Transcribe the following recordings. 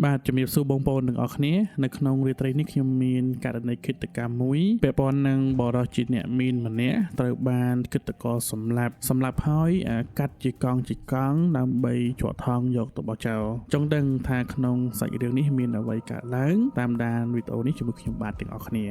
បាទជំរាបសួរបងប្អូនទាំងអស់គ្នានៅក្នុងរាត្រីនេះខ្ញុំមានករណីឃាតកម្មមួយពាក់ព័ន្ធនឹងបរិសុទ្ធជាអ្នកមានម្នាក់ត្រូវបានឃាតករសម្លាប់សម្លាប់ហើយកាត់ជាកង់ជាកង់ដើម្បីជក់ថង់យកទៅបោះចោលចង់ដឹងថាក្នុងសាច់រឿងនេះមានអ្វីកើតឡើងតាមដានវីដេអូនេះជាមួយខ្ញុំបាទទាំងអស់គ្នា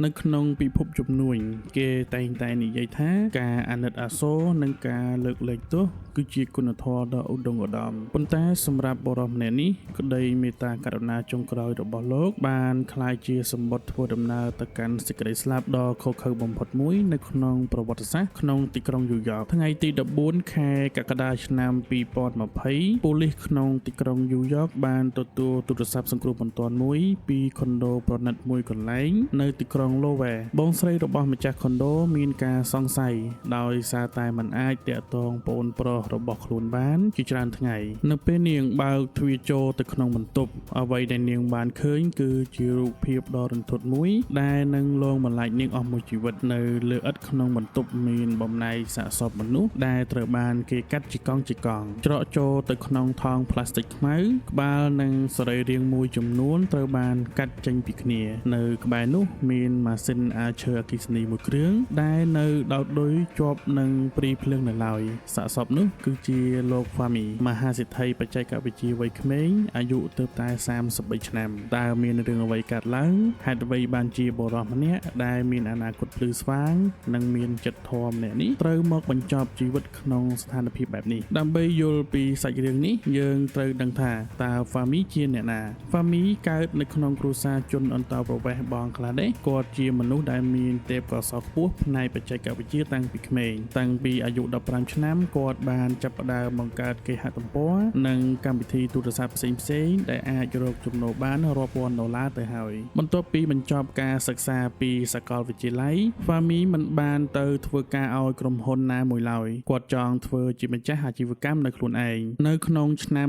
នៅក្នុងពិភពជំនួញគេតែងតែនិយាយថាការអាណិតអាសូរនិងការលើកលែងទោសគឺជាគុណធម៌ដ៏ឧត្តុង្គឧត្តមប៉ុន្តែសម្រាប់បុរសម្នាក់នេះក្តីមេត្តាករុណាចុងក្រោយរបស់លោកបានក្លាយជាសម្បត្តិធ្វើដំណើរទៅកាន់សេចក្តីស្លាប់ដ៏ឃោរឃៅបំផុតមួយនៅក្នុងប្រវត្តិសាស្ត្រក្នុងទីក្រុងញូវយ៉កថ្ងៃទី14ខែកក្កដាឆ្នាំ2020ប៉ូលីសក្នុងទីក្រុងញូវយ៉កបានទទួលទូរស័ព្ទសង្គ្រោះបន្ទាន់មួយពីខុនដូប្រណិតមួយកន្លែងនៅទីក្រុងឡូវែបងស្រីរបស់ម្ចាស់ខុនដូមានការសង្ស័យដោយសារតែមិនអាចតាក់ទងប្អូនប្រុសរបស់ខ្លួនបានជាច្រើនថ្ងៃនៅពេលនាងបើកទ្វារចូលទៅក្នុងបន្ទប់អ្វីដែលនាងបានឃើញគឺជារូបភាពដ៏រន្ធត់មួយដែលនឹងលងបន្លាចនាងអស់មួយជីវិតនៅលើឥដ្ឋក្នុងបន្ទប់មានបំណែកសាកសពមនុស្សដែលត្រូវបានគេកាត់ជាកង់ជាកង់ច្រកចូលទៅក្នុងថង់ប្លាស្ទិកខ្មៅក្បាលនិងសរីរាង្គមួយចំនួនត្រូវបានកាត់ចេញពីគ្នានៅក្បែរនោះមានម៉ាស៊ីនអាឈើអគ្គិសនីមួយគ្រឿងដែលនៅដោតឌុយជាប់នឹងព្រីភ្លើងនៅឡើយសាកសពនោះគឺជាលោកហ្វាមីមហាសេដ្ឋីបច្ចេកវិទ្យាវ័យក្មេងអាយុទើបតែ33ឆ្នាំតើមានរឿងអ្វីកើតឡើងហេតុអ្វីបានជាបុរសម្នាក់ដែលមានអនាគតភ្លឺស្វាងនិងមានចិត្តធម៌ម្នាក់នេះត្រូវមកបញ្ចប់ជីវិតក្នុងស្ថានភាពបែបនេះដើម្បីយល់ពីសាច់រឿងនេះយើងត្រូវដឹងថាតើហ្វាមីជាអ្នកណាហ្វាមីកើតនៅក្នុងគ្រួសារជនអន្តោប្រវេសន៍បង់ក្លាដេសគាត់ជាមនុស្សដែលមានទេពកោសល្យខ្ពស់ផ្នែកបច្ចេកវិទ្យាតាំងពីក្មេងតាំងពីអាយុ15ឆ្នាំគាត់បានចាប់ផ្ដើមបង្កើតគេហទំព័រនិងកម្មវិធីទូរស័ព្ទផ្សេងៗដែលអាចរកចំណូលបានរាប់ពាន់ដុល្លារទៅហើយបន្ទាប់ពីបញ្ចប់ការសិក្សាពីសាកលវិទ្យាល័យហ្វាមីមិនបានទៅធ្វើការឲ្យក្រុមហ៊ុនណាមួយឡើយគាត់ចង់ធ្វើជាម្ចាស់អាជីវកម្មនៅខ្លួនឯងនៅក្នុងឆ្នាំ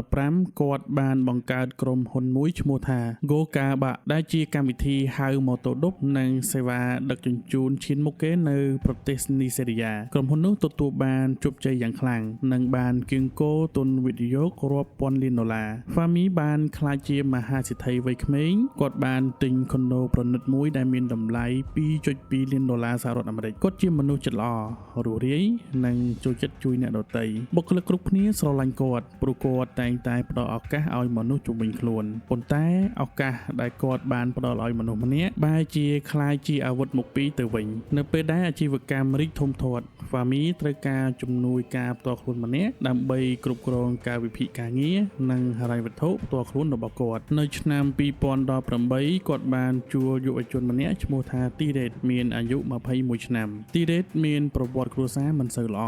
2015គាត់បានបង្កើតក្រុមហ៊ុនមួយឈ្មោះថា GoCarBa ដែលជាកម្មវិធីហៅម៉ូតូឌុបនិងសេវាដឹកជញ្ជូនឈានមុខគេនៅប្រទេសនីសេរីយ៉ាក្រុមហ៊ុននោះទទួលបានជោគជ័យយ៉ាងខ្លាំងនិងបានគៀងគរទុនវិនិយោគរាប់ពាន់លានដុល្លារហ្វាមីបានក្លាយជាមហាសេដ្ឋីវ័យក្មេងគាត់បានទិញខុនដូប្រណិតមួយដែលមានតម្លៃ2.2លានដុល្លារសហរដ្ឋអាមេរិកគាត់ជាមនុស្សចិត្តល្អរួសរាយនិងចូលចិត្តជួយអ្នកដទៃបុគ្គលិកគ្រប់គ្នាស្រឡាញ់គាត់ព្រោះគាត់តែងតែផ្ដល់ឱកាសឲ្យមនុស្សជុំវិញខ្លួនប៉ុន្តែឱកាសដែលគាត់បានផ្ដល់ឲ្យមនុស្សម្នាក់បែរជាក្លាយជាអាវុធមុខពីរទៅវិញនៅពេលដែលអាជីវកម្មរីកធំធាត់ហ្វាមីត្រូវការជំនួយការផ្ទាល់ខ្លួនម្នាក់ដើម្បីគ្រប់គ្រងការវិភាគការងារនិងហិរញ្ញវត្ថុផ្ទាល់ខ្លួនរបស់គាត់នៅឆ្នាំ2018គាត់បានជួលយុវជនម្នាក់ឈ្មោះថាទីរ៉េតមានអាយុ21ឆ្នាំទីរ៉េតមានប្រវត្តិគ្រួសារមិនសូវល្អ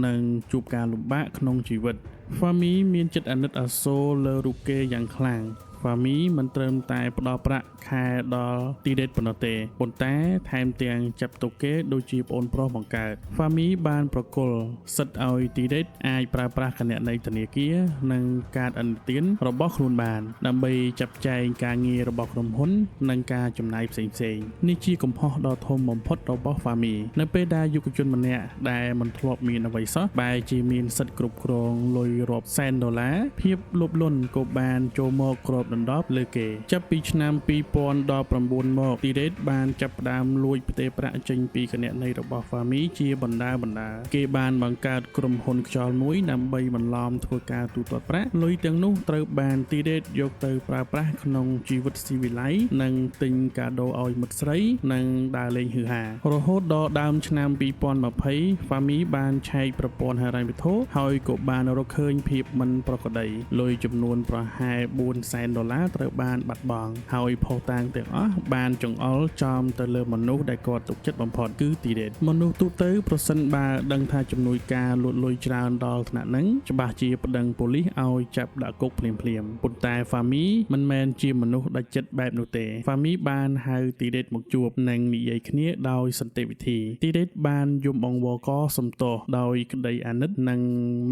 និងជួបការលំបាកក្នុងជីវិតហ្វាមីមានចិត្តអាណិតអាសូរលើរូបគេយ៉ាងខ្លាំងហ្វាមីមិនត្រឹមតែផ្ដល់ប្រាក់ខែដល់ទីរ៉េតប៉ុណ្ណោះទេប៉ុន្តែថែមទាំងចាប់ទុកគេដូចជាប្អូនប្រុសបង្កើតហ្វាមីបានប្រគល់សិទ្ធិឲ្យទីរ៉េតអាចប្រើប្រាស់គណនីធនាគារនិងកាតឥណទានរបស់ខ្លួនបានដើម្បីចាត់ចែងការងាររបស់ក្រុមហ៊ុននិងការចំណាយផ្សេងៗនេះជាកំហុសដ៏ធំបំផុតរបស់ហ្វាមីនៅពេលដែលយុវជនម្នាក់ដែលមិនធ្លាប់មានអ្វីសោះបែរជាមានសិទ្ធិគ្រប់គ្រងលុយរាប់សែនដុល្លារភាពលោភលន់ក៏បានចូលមកគ្របដណ្ដប់លើគេចាប់ពីឆ្នាំ2019មកទីរ៉េតបានចាប់ផ្ដើមលួចផ្ទេរប្រាក់ចេញពីគណនីរបស់ហ្វាមីជាបណ្ដាបណ្ដាគេបានបង្កើតក្រុមហ៊ុនខ្យល់មួយដើម្បីបន្លំធ្វើការទូទាត់ប្រាក់លុយទាំងនោះត្រូវបានទីរ៉េតយកទៅប្រើប្រាស់ក្នុងជីវិតស៊ីវិល័យនិងទិញកាដូឲ្យមិត្តស្រីនិងដើរលេងហឺហារហូតដល់ដើមឆ្នាំ2020ហ្វាមីបានឆែកប្រព័ន្ធហិរញ្ញវត្ថុហើយក៏បានរកឃើញភាពមិនប្រក្រតីលុយចំនួនប្រហែល4សែនដុល្លារត្រូវបានបាត់បង់ហើយភស្តុតាងទាំងអស់បានចង្អុលចំទៅលើមនុស្សដែលគាត់ទុកចិត្តបំផុតគឺទីរ៉េតមនុស្សទូទៅប្រសិនបើដឹងថាជំនួយការលួចលុយច្រើនដល់ថ្នាក់ហ្នឹងច្បាស់ជាប្តឹងប៉ូលីសឲ្យចាប់ដាក់គុកភ្លាមៗប៉ុន្តែហ្វាមីមិនមែនជាមនុស្សដាច់ចិត្តបែបនោះទេហ្វាមីបានហៅទីរ៉េតមកជួបនិងនិយាយគ្នាដោយសន្តិវិធីទីរ៉េតបានយំអង្វរកសំទោសដោយក្តីអាណិតនិង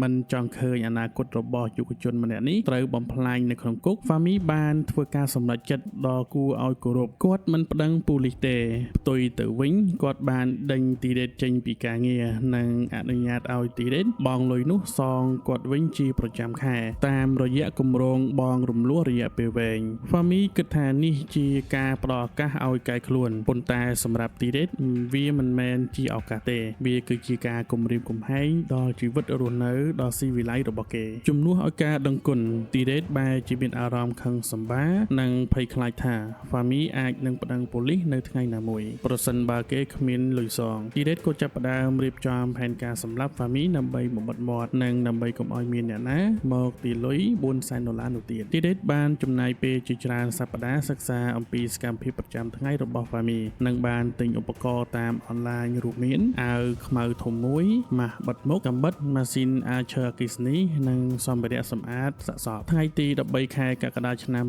មិនចង់ឃើញអនាគតរបស់យុវជនម្នាក់នេះត្រូវបំផ្លាញនៅក្នុងគុកហ្វាមី បានធ្វើការសម្រេចចិត្តដ៏គួរឲ្យគោរពគាត់មិនប្តឹងប៉ូលីសទេផ្ទុយទៅវិញគាត់បានដេញទីរ៉េតចេញពីការងារនិងអនុញ្ញាតឲ្យទីរ៉េតបង់លុយនោះសងគាត់វិញជាប្រចាំខែតាមរយៈគម្រោងបង់រំលោះរយៈពេលវែងហ្វាមីគិតថានេះជាការផ្ដល់ឱកាសឲ្យកែខ្លួនប៉ុន្តែសម្រាប់ទីរ៉េតវាមិនមែនជាឱកាសទេវាគឺជាការគំរាមកំហែងដល់ជីវិតរស់នៅដ៏ស៊ីវិល័យរបស់គេជំនួសឲ្យការដឹងគុណទីរ៉េតបែរជាមានអារម្មណ៍ខឹងសម្បានិងភ័យខ្លាចថាហ្វាមីអាចនឹងប្តឹងប៉ូលីសនៅថ្ងៃណាមួយប្រសិនបើគេគ្មានលុយសងទីរ៉េតក៏ចាប់ផ្ដើមរៀបចំផែនការសម្លាប់ហ្វាមីដើម្បីបំបិទមាត់និងដើម្បីកុំឲ្យមានអ្នកណាមកទីលុយ4សែនដុល្លារនោះទៀតទីរ៉េតបានចំណាយពេលជាច្រើនសប្តាហ៍សិក្សាអំពីសកម្មភាពប្រចាំថ្ងៃរបស់ហ្វាមីនិងបានទិញឧបករណ៍តាមអនឡាញរួមមានអាវខ្មៅធំមួយម៉ាស់បិទមុខកាំបិតម៉ាស៊ីនអាឈើអគ្គិសនីនិងសម្ភារៈសម្អាតសាកសពថ្ងៃទី13ខែកក្កដាឆ្នាំ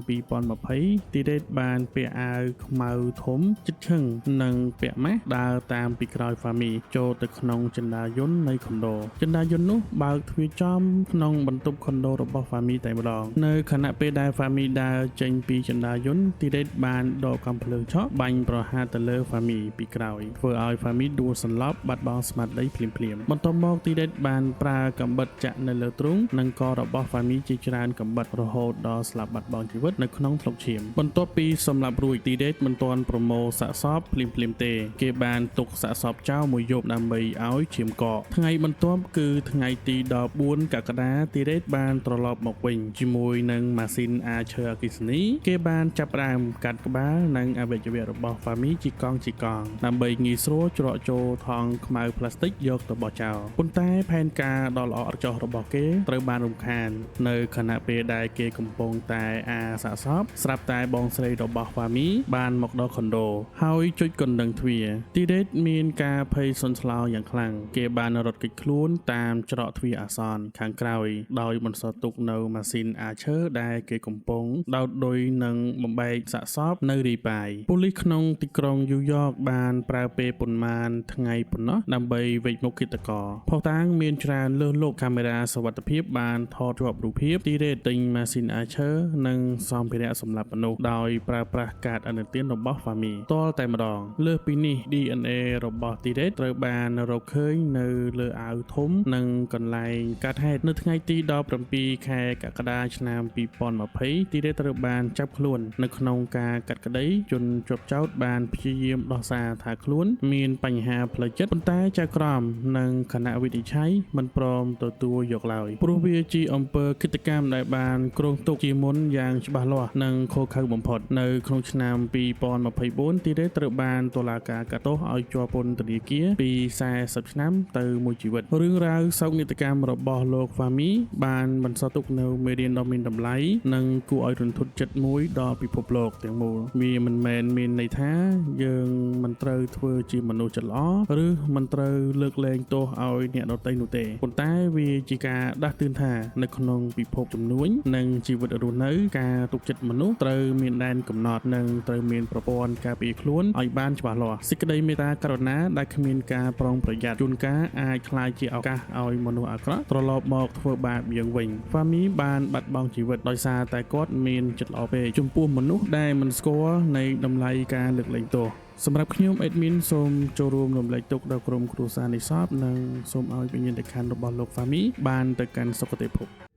2020ទីរ៉េតបានពាក់អាវខ្មៅធំជិតឈឹងនិងពាក់ម៉ាស់ដើរតាមពីក្រោយហ្វាមីចូលទៅក្នុងជណ្ដើរយន្តនៃខុនដូជណ្ដើរយន្តនោះបើកទ្វារចំក្នុងបន្ទប់ខុនដូរបស់ហ្វាមីតែម្ដងនៅខណៈពេលដែលហ្វាមីដើរចេញពីជណ្ដើរយន្តទីរ៉េតបានដកកាំភ្លើងឆក់បាញ់ប្រហារទៅលើហ្វាមីពីក្រោយធ្វើឲ្យហ្វាមីដួលសន្លប់បាត់បង់ស្មារតីភ្លាមៗបន្ទាប់មកទីរ៉េតបានប្រើកាំបិតចាក់នៅលើទ្រូងនិងករបស់ហ្វាមីជាច្រើនកាំបិតរហូតដល់ស្លាប់បាត់បង់ជីវិតនៅក្នុងថ្លុកឈាមបន្ទាប់ពីសម្លាប់រួចទីរ៉េតមិនទាន់ប្រមូលសាកសពភ្លាមៗទេគេបានទុកសាកសពចោលមួយយប់ដើម្បីឲ្យឈាមកកថ្ងៃបន្ទាប់គឺថ្ងៃទី14កក្កដាទីរ៉េតបានត្រឡប់មកវិញជាមួយនឹងម៉ាស៊ីនអាឈើអគ្គិសនីគេបានចាប់ផ្ដើមកាត់ក្បាលនិងអវយវៈរបស់ហ្វាមីជាកង់ជាកង់ដើម្បីងាយស្រួលច្រកចូលថង់ខ្មៅផ្លាស្ទិកយកទៅបោះចោលប៉ុន្តែផែនការដ៏ល្អឥតខ្ចោះរបស់គេត្រូវបានរំខាននៅខណៈពេលដែលគេកំពុងតែអាសាកសពស្រាប់តែបងស្រីរបស់ហ្វាមីបានមកដល់ខុនដូហើយចុចកណ្ដឹងទ្វារទីរ៉េតមានការភ័យសន្ស្លោយ៉ាងខ្លាំងគេបានរត់គេចខ្លួនតាមច្រកទ្វារអាសន្នខាងក្រោយដោយបន្សល់ទុកនៅម៉ាស៊ីនអាឈើដែលគេកំពុងដោតឌុយនិងបំបែកសាកសពនៅរីប៉ាយប៉ូលីសក្នុងទីក្រុងញូវយ៉កបានប្រើពេលប៉ុន្មានថ្ងៃប៉ុណ្ណោះដើម្បីវេចមុខឃាតករភស្តុតាងមានច្រើនលើសលប់កាមេរ៉ាសុវត្ថិភាពបានថតជាប់រូបភាពទីរ៉េតទិញម៉ាស៊ីនអាឈើនិងសម្ភារៈសម្រាប់មនុស្សដោយប្រើប្រាស់កាតអនុទានរបស់ហ្វាមីតលតែម្ដងលើសពីនេះ DNA របស់ទីរ៉េតត្រូវបានរកឃើញនៅលើអាវធំនិងកន្លែងកើតហេតុនៅថ្ងៃទី17ខែកក្កដាឆ្នាំ2020ទីរ៉េតត្រូវបានចាប់ខ្លួននៅក្នុងការកាត់ក្តីជនជាប់ចោទបានព្យាយាមដោះសារថាខ្លួនមានបញ្ហាផ្លូវចិត្តប៉ុន្តែចៅក្រមនិងគណៈវិនិច្ឆ័យមិនព្រមទទួលយកឡើយព្រោះវាជាអំពើឃាតកម្មដែលបានគ្រោងទុកជាមុនយ៉ាងច្បាស់លាស់និងឃោរឃៅបំផុតនៅក្នុងឆ្នាំ2024ទីរ៉េតត្រូវបានតុលាការកាត់ទោសឲ្យជាប់ពន្ធនាគារពី40ឆ្នាំទៅមួយជីវិតរឿងរ៉ាវសោកនាដកម្មរបស់លោកហ្វាមីបានបន្សល់ទុកនូវមេរៀនដ៏មានតម្លៃនិងគួរឲ្យរន្ធត់ចិត្តមួយដល់ពិភពលោកទាំងមូលវាមិនមែនមានន័យថាយើងមិនត្រូវធ្វើជាមនុស្សចិត្តល្អឬមិនត្រូវលើកលែងទោសឲ្យអ្នកដទៃនោះទេប៉ុន្តែវាជាការដាស់តឿនថានៅក្នុងពិភពជំនួញនិងជីវិតរស់នៅការទុកចិត្តមនុស្សត្រូវមានដែនកំណត់និងត្រូវមានប្រព័ន្ធការពារខ្លួនឲ្យបានច្បាស់លាស់សេចក្តីមេត្តាករុណាដែលគ្មានការប្រុងប្រយ័ត្នជួនកាលអាចក្លាយជាឱកាសឲ្យមនុស្សអាក្រក់ត្រឡប់មកធ្វើបាបយើងវិញហ្វាមីបានបាត់បង់ជីវិតដោយសារតែគាត់មានចិត្តល្អពេកចំពោះមនុស្សដែលមិនស្គាល់នៃតម្លៃការលើកលែងទោសសម្រាប់ខ្ញុំអេដមីនសូមចូលរួមរំលែកទុក្ខដល់ក្រុមគ្រួសារនៃសពនិងសូមឲ្យវិញ្ញាណក្ខន្ធរបស់លោកហ្វាមីបានទៅកាន់សុគតិភព។